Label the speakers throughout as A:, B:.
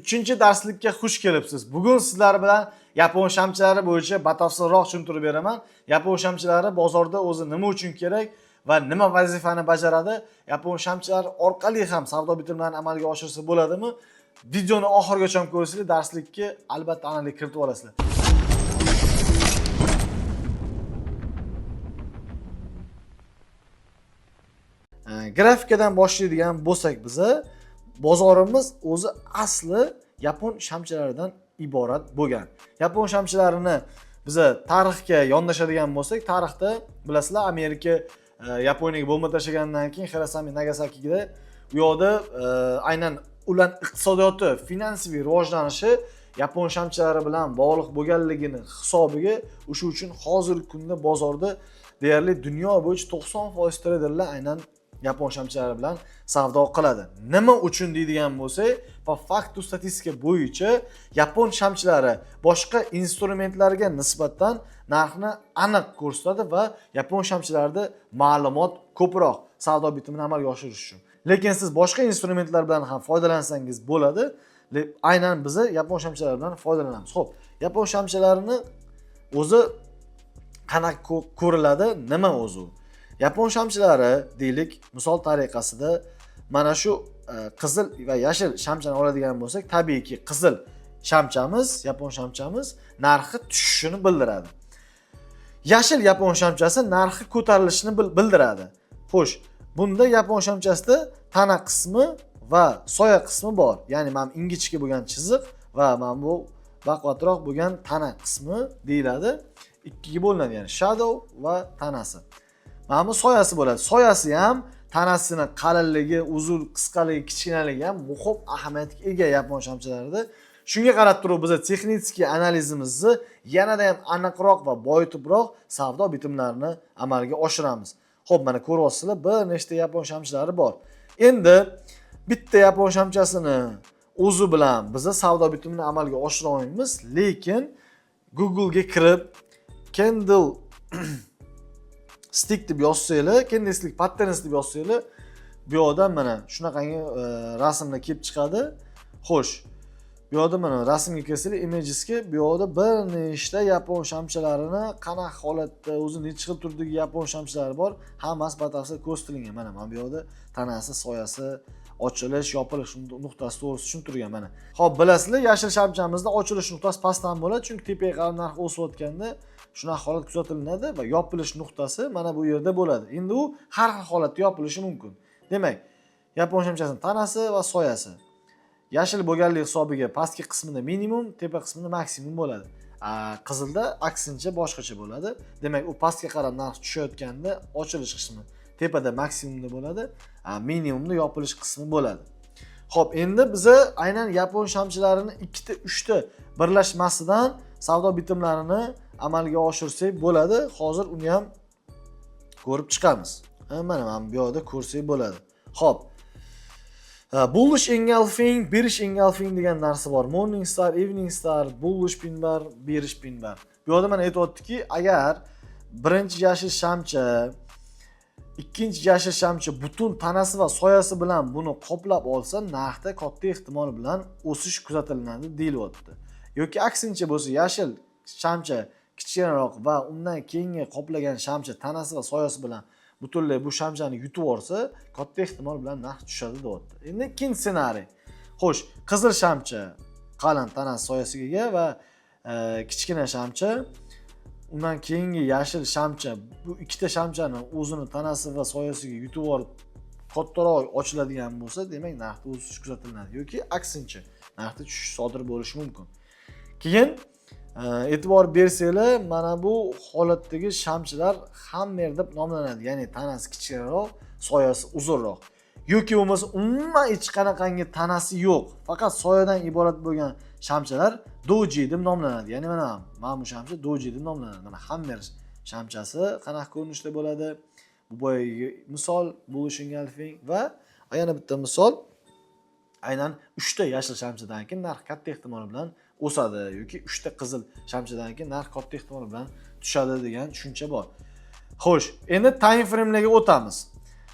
A: 3-darslikka xush kelibsiz. Bugun sizlar bilan yapon shamchalari bo'yicha batafsilroq tushuntirib beraman. Yapon shamchalari bozorda o'zi nima uchun kerak va nima vazifani bajaradi? Yapon shamchalari orqali ham savdo bitimlarini amalga oshirsa bo'ladimi? Videoni oxirigacha ko'rsanglar, darslikka albatta aniqlik kiritib olasizlar. Grafikadan boshlaydigan bo'lsak, biza bozorimiz o'zi asli yapon shamchalaridan iborat bo'lgan. Yapon shamchalarini biza tarixga yondashadigan bo'lsak, tarixda bilasizlar, Amerika Yaponiyaga bomba tashlagandan keyin Xirosima, Nagasakida u yoqda aynan ular iqtisodiyoti, finansiy rivojlanishi yapon shamchalari bilan bog'liq bo'lganligini hisobiga o'sha uchun hozirgi kunda bozorda deyarli dunyo bo'yicha 90% treyderlar aynan yapon shamchalari bilan savdo qiladi. Nima uchun deydigan bo'lsak, по факту statistika bo'yicha yapon shamchalari boshqa instrumentlarga nisbatan narxni aniq ko'rsatadi va yapon shamchalarida ma'lumot ko'proq savdo bitimini amalga oshirish uchun. Lekin siz boshqa instrumentlar bilan ham foydalansangiz bo'ladi. Aynan biza yapon shamchalari bilan foydalanamiz. Xo'p, yapon shamchalarini o'zi qanaqa ko'riladi, nima o'zi u? Yapon shamchalari deylik, misol tariqasida mana shu qizil va yashil shamchani oladigan bo'lsak, tabiiyki qizil shamchamiz, yapon shamchamiz narxi tushishini bildiradi. Yashil yapon shamchasi narxi ko'tarilishini bildiradi. Xo'sh, bunda yapon shamchasida tana qismi va soya qismi bor. Ya'ni mana ingichka bo'lgan chiziq va mana bu baquvvatroq bo'lgan tana qismi deyiladi. Ikkiga bo'linadi, ya'ni shadow va tanasi. Mana bu soyasi bo'ladi. Soyasi ham tanasini qalinligi, uzun, qisqaligi, kichkinaligi ham muhim ahamiyatga ega yapon shamchalarida. Shunga qarab turib biz texnik analizimizni yanada ham aniqroq va boyitibroq savdo bitimlarini amalga oshiramiz. Xo'p, mana ko'ryapsizlar, bir nechta yapon shamchalari bor. Endi bitta yapon shamchasini o'zi bilan biz savdo bitimini amalga oshira olmaymiz, lekin Google ga kirib candle stick deb yozsanglar, candlestick patterns deb yozsanglar, bu yoqda mana shunaqangi rasmlar kelib chiqadi. Xo'sh, bu yoqda mana rasmga kirsanglar, imagesga, bu yoqda bir nechta yapon shamchalarini qanaqa holatda, o'zi necha xil turdagi yapon shamchalari bor, hammasi batafsil ko'rsatilgan. Mana bu yoqda tanasi, soyasi, ochilish, yopilish nuqtasi to'g'risi tushuntirilgan mana. Xo'p, bilasizlar, yashil shamchamizda ochilish nuqtasi pastdan bo'ladi, chunki tepaga qarab narx o'sayotganda shunaqa holat kuzatiladi va yopilish nuqtasi mana bu yerda bo'ladi. Endi u har xil holatda yopilishi mumkin. Demak, yapon shamchasining tanasi va soyasi yashil bo'lganligi hisobiga pastki qismida minimum, tepa qismida maksimum bo'ladi. Qizilda aksincha boshqacha bo'ladi. Demak, u pastga qarab narx tushayotganda ochilish qismi tepada maksimumda bo'ladi, minimumda yopilish qismi bo'ladi. Xo'p, endi biza aynan yapon shamchilarini ikkita, uchta birlashmasidan savdo bitimlarini amalga oshirsak bo'ladi. Hozir uni ham ko'rib chiqamiz. Mana bu yoqda ko'rsak bo'ladi. Xo'p. Bullish engulfing, bearish engulfing degan narsa bor. Morning star, evening star, bullish pin bar, bearish pin bar. Bu yoqda mana aytyaptiki, agar birinchi yashil shamcha, ikkinchi yashil shamcha butun tanasi va soyasi bilan buni qoplab olsa, narxda katta ehtimol bilan o'sish kuzatiladi deyilyapti. Yoki aksincha bo'lsa, yashil shamcha kichkinaroq va undan keyingi qoplagan shamcha tanasi va soyasi bilan butunlay bu shamchani yutib yuborsa, katta ehtimol bilan narx tushadi deyapti. Endi ikkinchi ssenariy. Xo'sh, qizil shamcha qalin tanasi soyasiga ega va kichkina shamcha, undan keyingi yashil shamcha bu ikkita shamchani o'zini tanasi va soyasiga yutib yuborib kattaroq ochiladigan bo'lsa, demak narxda o'sish kuzatiladi yoki aksincha narxda tushish sodir bo'lishi mumkin. Keyin e'tibor bersanglar, mana bu holatdagi shamchilar hammer deb nomlanadi, ya'ni tanasi kichkinaroq, soyasi uzunroq yoki bo'lmasa umuman hech qanaqangi tanasi yo'q, faqat soyadan iborat bo'lgan shamchalar doji deb nomlanadi. Ya'ni mana bu shamcha doji deb nomlanadi. Mana hammer shamchasi qanaqa ko'rinishda bo'ladi? Bu boyagi misol bullish engulfing va yana bitta misol, aynan 3 ta yashil shamchadan keyin narx katta ehtimol bilan o'sadi yoki 3 ta qizil shamchadan keyin narx katta ehtimol bilan tushadi degan tushuncha bor. Xo'sh, endi time frame'larga o'tamiz.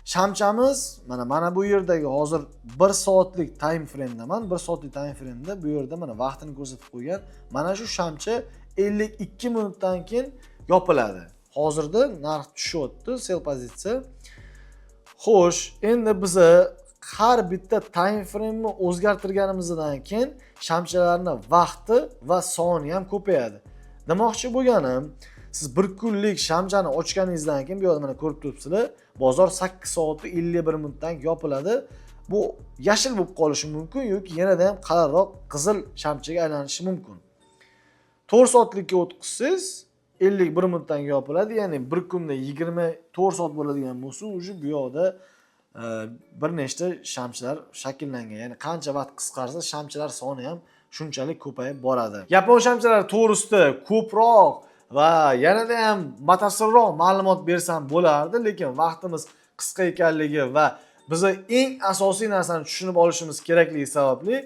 A: Shamchamiz mana bu yerdagi, hozir 1 soatlik time frame'daman. 1 soatlik time frame'da bu yerda mana vaqtini ko'rsatib qo'ygan. Mana shu shamcha 52 minutdan keyin yopiladi. Hozirda narx tushyapti, sell pozitsiya. Xo'sh, endi biza har bitta time frame'ni o'zgartirganimizdan keyin shamchalarni vaqti va soni ham ko'payadi. Demoqchi bo'lganim, siz bir kunlik shamchani ochganingizdan keyin bu yerda mana ko'rib turibsizlar, bozor 8 soat 51 minutdan yopiladi. Bu yashil bo'lib qolishi mumkin yoki yanada ham qalinroq qizil shamchaga aylanishi mumkin. 4 soatlikka o'tkazsangiz, 51 minutdan yopiladi, ya'ni bir kunda 24 soat bo'ladigan bo'lsa, уже bu yoqda bir nechta shamchilar shakllangan. Ya'ni qancha vaqt qisqarsa, shamchilar soni ham shunchalik ko'payib boradi. Yapon shamchalari to'g'risida ko'proq va yanada ham batafsilroq ma'lumot bersam bo'lardi, lekin vaqtimiz qisqa ekanligi va biza eng asosiy narsani tushunib olishimiz kerakligi sababli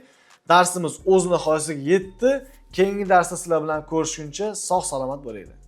A: darsimiz o'z nihoyasiga yetdi. Keyingi darsda sizlar bilan ko'rishguncha sog' salomat bo'linglar.